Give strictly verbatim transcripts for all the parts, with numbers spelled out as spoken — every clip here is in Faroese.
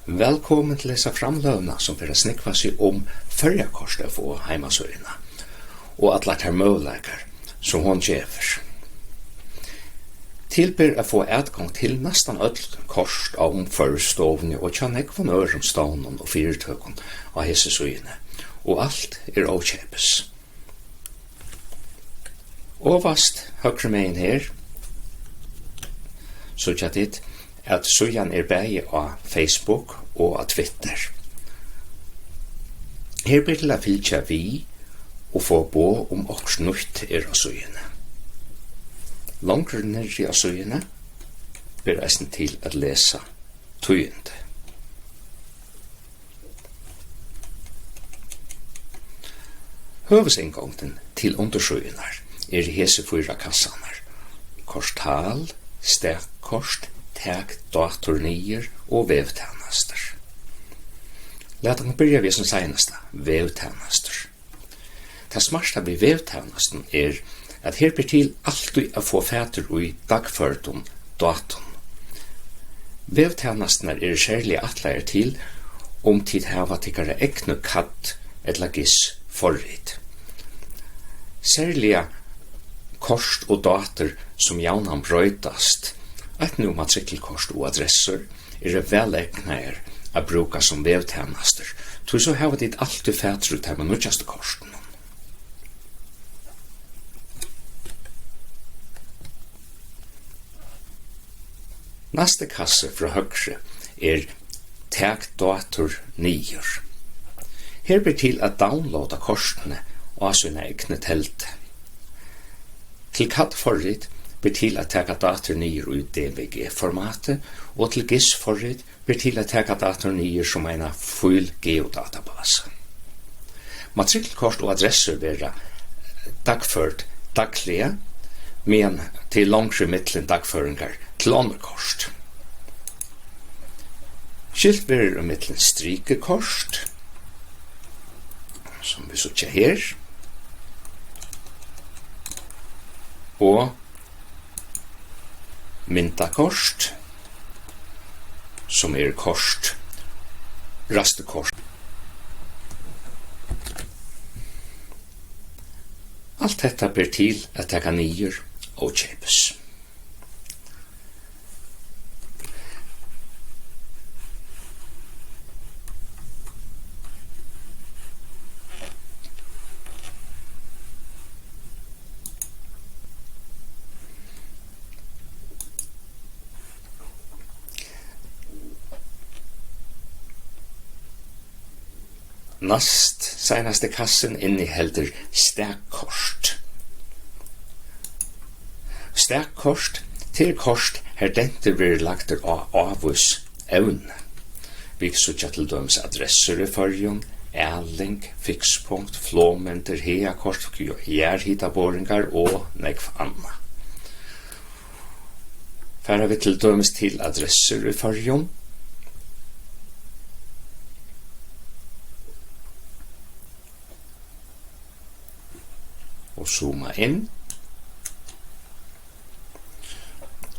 Vælkomin til hesa framløguna, sum fer at snúgva seg um Føroyakort F O heimasíðuna og allar tær møguleikar, sum hon gevur. Til ber at fáa atgongd til næstan øll kort á Umhvørvisstovuni og hjá nógvum øðrum stovnum og fyritøkum á hesi síðuni, og alt er ókeypis. Ovast høgrumegin her síggja tit, at síðan er bæði á Facebook og á Twitter. Her ber til at fylgja við og fáa boð, um okkurt nýtt er á síðuni. Longri niðri á síðuni ber eisini til at lesa tíðindi. Høvuðsinngongdin til undirsíðurnar eru hesi fýra kassarnar: kortal, stakkort, tak dátur niður og vevtænastur. Lat okkum byrja við hesum seinasta, vevtænastur. Tað smarta við vevtænastum er, at her ber til altíð at fáa fatur í dagførdum dátum. Vevtænasturnar eru serliga ætlaðar til, um tit hava tykkara egnu CAD ella GIS forrit. Serliga kort og dátur, sum javnan broytast, eitt nú matrikkelkort og adressur, eru væl egnaðar at brúka sum vevtænastur, tí so hava tit altíð fatur í teimum nýggjastu kortunum. Næsti kassi frá høgru er tak dátur niður. Her ber til at downloada kortini á sína egnu teldu. Til CAD-forrit ber til at taka dátur niður í D V G-formati og til GIS-forrit ber til at taka dátur niður sum eina fíl geodatabasa. Matrikkelkort og adressur verða dagførd dagliga, meðan tað er longri millum dagføringar til onnur kort. Skilt verður ímillum strikukort, sum vit síggja her, og myndakort, sum eru kort, ræstukort. Alt hetta ber til at taka niður ókeypis. Næst seinasti kassin inniheldur stakkort. Stakkort, tað er kort, har dentur verður lagdur á ávís evni. Vit síggja til dømis adressur í Føroyum, æling, fikspunkt, flogmyndir, hagakort, jarðhitaboringar og nógv annað. Fara vit til dømis til adressur í Føroyum. Og zooma inn.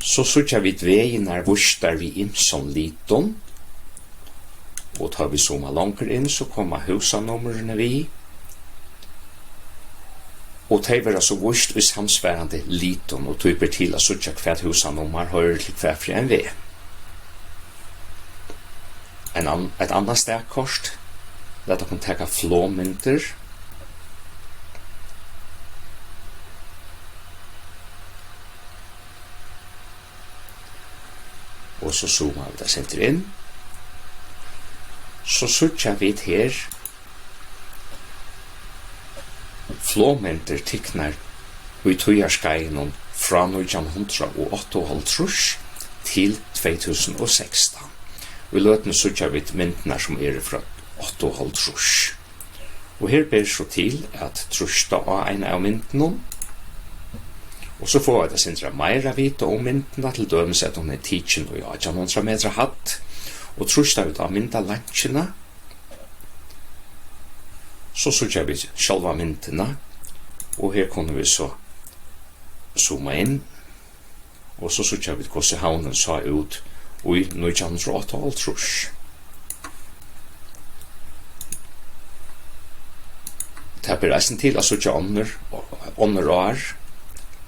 So síggja vit vegirnar vístar við ymsum litum. Og tá vit zooma longur inn, so koma húsanummurini við. Og tey verða so víst í samsvarandi litum, og tí ber til at síggja, hvat húsanummar hoyrir til hvat fyri ein veg. Ein ann-, eitt annað stakkort. Lat okkum taka flogmyndir. Og so zooma vit eitt sindur inn. So síggja vit her flogmyndir tiknar í tíðarskeiðinum frá nítjan hundrað og áttaoghálvtrýss til tvey túsund og sekstan. Í løtuni síggja vit myndirnar, sum eru frá áttaoghálvtrýss. Og her ber so til at trýsta á eina av myndunum. Og so fáa vit eitt sindur meira at vita um myndina, til dømis at hon er tikin í átjan hundrað metra hædd. Og trýsta vit á myndalinkina, so síggja vit sjálva myndina. Og her kunnu vit so zooma inn. Og so síggja vit, hvussu havnin sá út í nítjan hundrað og áttaoghálvtrýss. Tað ber eisini til at síggja onnur, onnur ár.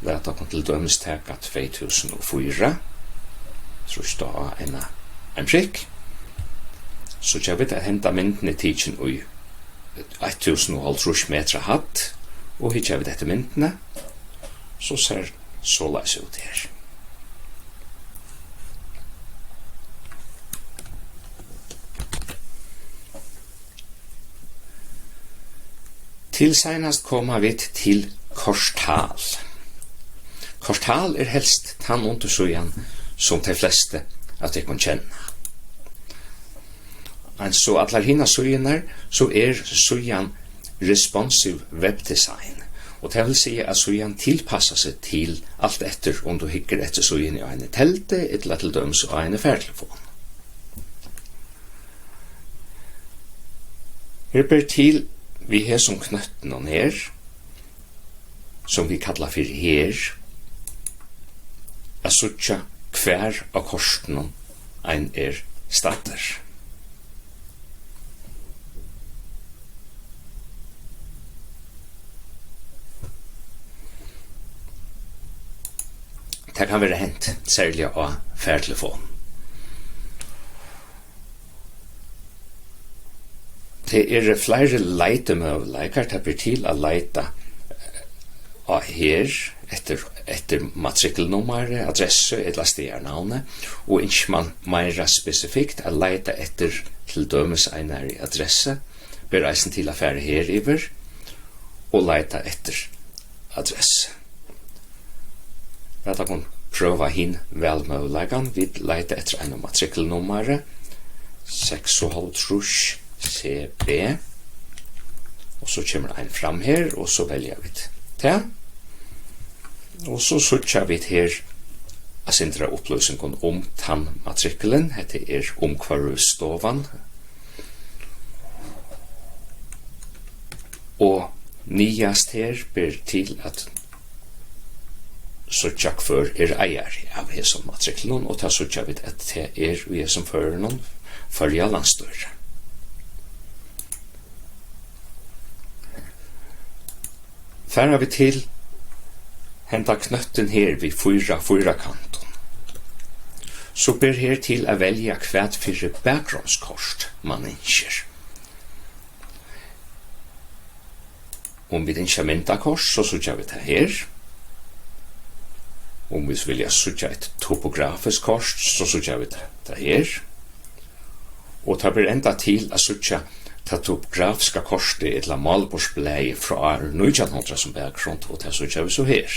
Lat okkum til dømis taka tvey túsund og fýra. Trýst á eina, ein prikk. Síggja vit, at henda myndin er tikin í eitt túsund og hálvtrýss metra hædd, og hyggja vit eftir myndini, so sær soleiðis út her. Til seinast koma vit til Kortal. Kortal er helst tann undirsíðan, sum tey flestu av tykkum kenna. Eins og allar hinar síðurnar, so er síðan responsive web design, og tað vil siga, at síðan tilpassar seg til, alt eftir um tú hyggur eftir síðuni á eini teldu ella til dømis á eini fartelefon. Her ber til við hesum knøttinum her, sum vit kalla fyri her, at síggja, hvar á kortinum ein er staddur. Tað kann vera hent, serliga á fartelefon. Tað eru fleiri leitimøguleikar. Tað ber til at leita, eh, á her eftir, eftir matrikkelnummari, adressu ella staðarnavni, og ynskir mann meira spesifikt at leita eftir til dømis einari adressu, ber eisini til at fara her yvir og leita eftir adressu. Lat okkum prøva hin valmøguleikan. Vit leita eftir einum matrikkelnummari, seksoghálvtrýss C B, og so kemur ein fram her, og so velja vit tað. Og so síggja vit her eitt sindur av upplýsingum um tann matrikkulin. Hetta er Umhvørvisstovan. Og niðast her ber til at síggja, hvør er eigari av hesum matriklinum, og tað síggja vit, at tað er í hesum førinum Føroya landsstýri. Fara vit til henda knøttin her við fýra fýrakantum, so ber her til at velja, hvat fyri bakgrunnskort mann ynskir. Um vit ynskja myndakort, so síggja vit tað her. Um vit vilja síggja eitt topografiskt kort, so síggja vit tað her. Og tað ber enda til at síggja tað topografiska kortið ella málborðsblaðið frá ár nítjan hundrað sum bakgrund, og tað síggja vit so her.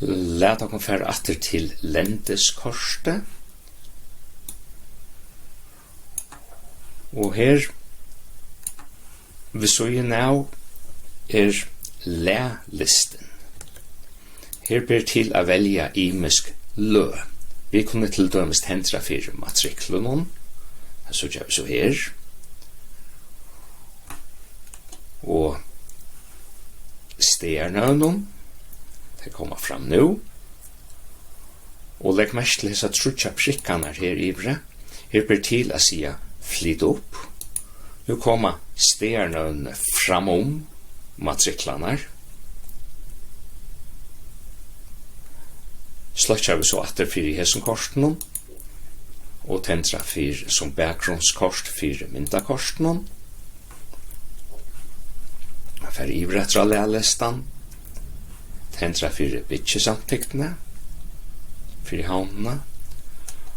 Lat okkum fara aftur til lendiskortið. Og her við síðuna av er laglistin. Her ber til at velja ymisk løg. Vit kunnu til dømis tendra fyri matriklunum. Tað síggja vit so her. Og staðarnøvnum. Tey koma fram nú. Og legg merki til hesar tríggjar prikkarnar her yviri. Her ber til at siga flyt upp. Nú koma staðarnøvnini fram um matriklarnar. Sløkkja vit so aftur fyri hesum kortinum og tendra fyri sum bakgrunnskort fyri myndakortinum. Fara yvir eftir á laglistan. Tendra fyri byggisamtyktini fyri havnina.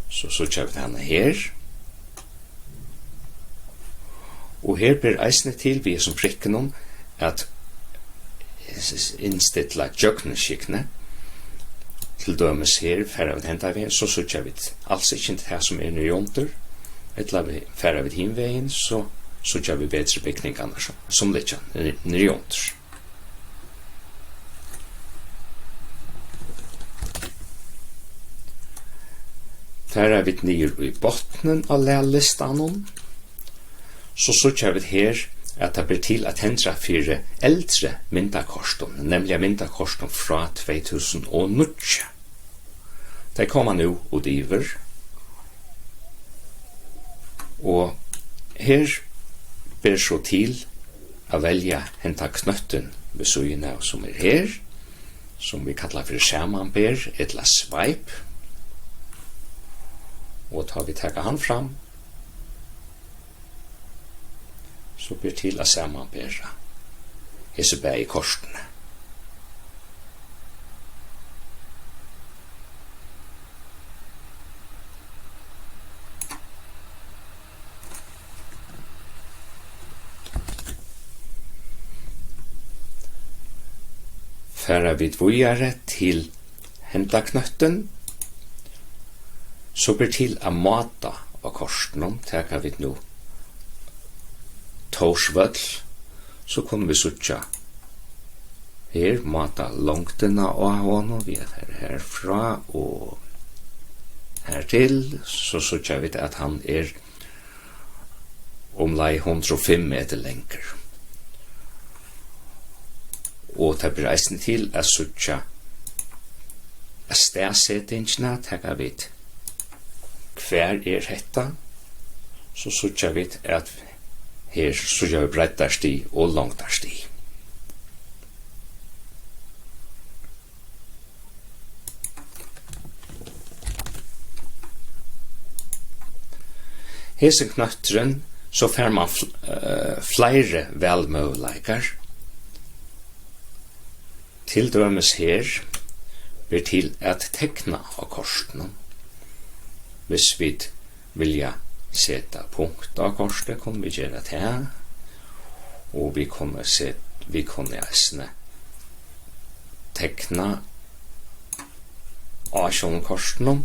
So síggja vit hana her. Og her ber eisini til við hesum prikkunum at innstilla gjøgnumskygnið. Til dømis her fara vit henda vegin, so síggja vit als ikki tað sum er niðriundir. Ella vit, fara vit hin vegin, so síggja vit betri bygningarnar sum, sum liggja niðri, niðriundir. Fara vit niður í botnin á laglistanum, so síggja vit her at tað ber til at tendra fyri eldri myndakortum, nemliga myndakortum frá tvey túsund og níggju. Tey koma nú út yvir, og her ber so til at velja henda knøttin við síðuna av, sum er her, sum vit kalla fyri samanber ella swipe. Og tá vit taka hann fram, so ber til at samanbera hesi bæði kortini. Fara vit víðari til henda knøttin, so ber til at máta á kortinum. Taka vit nú Tórsvøll, so kunnu vit síggja her, máta longdina á honum við at fara herfrá og hertil, so síggja vit, at hann er umleið hundrað og fimm metur langur. Og tað ber eisini til at síggja at staðsetingina, taka vit, hvar er hetta? So síggja vit, at her síggja vit breiddarstig og longdarstig. Hesin knøtturin, so fær mann fl-, eh, fleiri valmøguleikar. Til dømis her ber til at tekna á kortinum. Hvis vit vilja seta punkt á kortið, kunnu vit gera tað. Og vit kunnu set-, vit kunnu eisini tekna á sjálvum kortinum.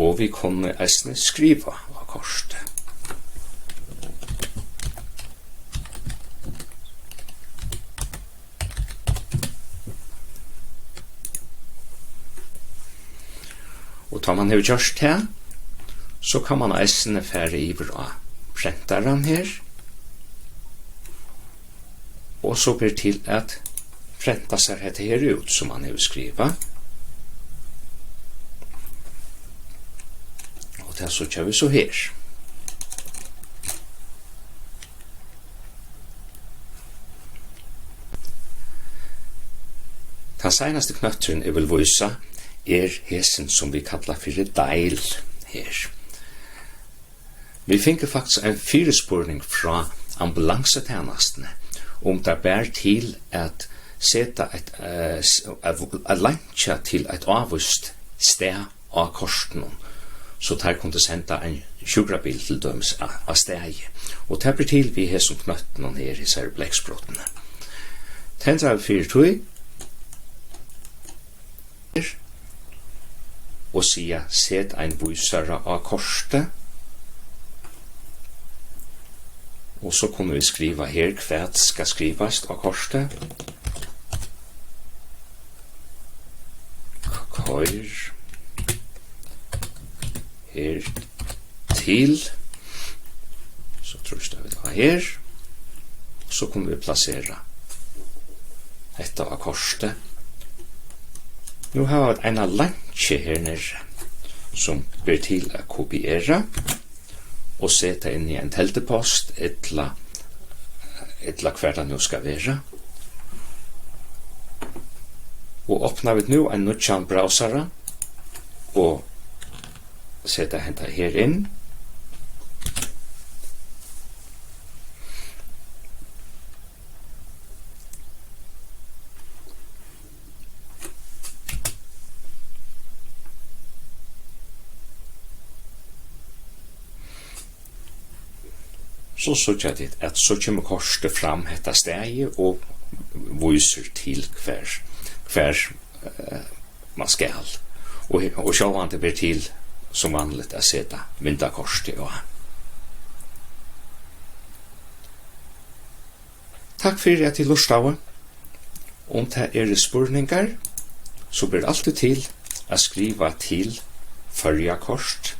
Og vit kunnu eisini skriva á kortið. Og tá mann hevur gjørt tað, so kann mann eisini fara yvir á prentaran her, og so ber til at prenta sær hetta her út, sum mann hevur skrivað. Og tað síggja vit so her. Tann seinasti knøtturin, eg vil vísa, er hesin, sum vit kalla fyri deil her. Vit fingu faktiskt ein fyrispurning frá ambulansutænastuni, um tað bar til at seta eitt, eh, s-, at, at leinkja til eitt ávíst stað á kortinum, so teir kundu senda ein sjúkrabil til dømis á, á staðið. Og tað ber til við hesum knøttunum her, hesari blekkspruttuni. Tendra vit fyri tí og siga: "Set ein vísara á kortið." Og so kunnu vit skriva her, hvat skal skrivast á kortið. Koyr her til. So trýsta vit á her. So kunnu vit plasera hetta á kortið. Nú hava vit eina leinkju her niðri, sum ber til at kopiera og seta inn í ein teldupost, ella, ella hvar tað nú skal vera. Og opna vit nú ein nýggjan browsara og seta hetta her inn. So síggja tit, at so kemur kortið fram hetta staðið og vísir til, hvar, hvar, eh, mann skal. Og, og sjálvandi ber til, sum vanligt, at seta vindakortið á. Takk fyri, at tit lurtaðu. Um tað eru spurningar, so ber altíð til at skriva til føroyakort,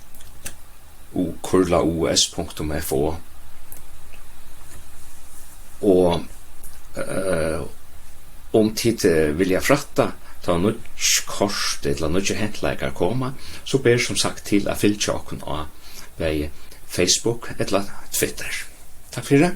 u kurla u s punktum f o. Og, eh, um tit, eh, vilja frætta, tá nýggj kort ella nýggir hentleikar koma, so ber sum sagt til at fylgja okkum á bæði Facebook ella Twitter. Takk fyri.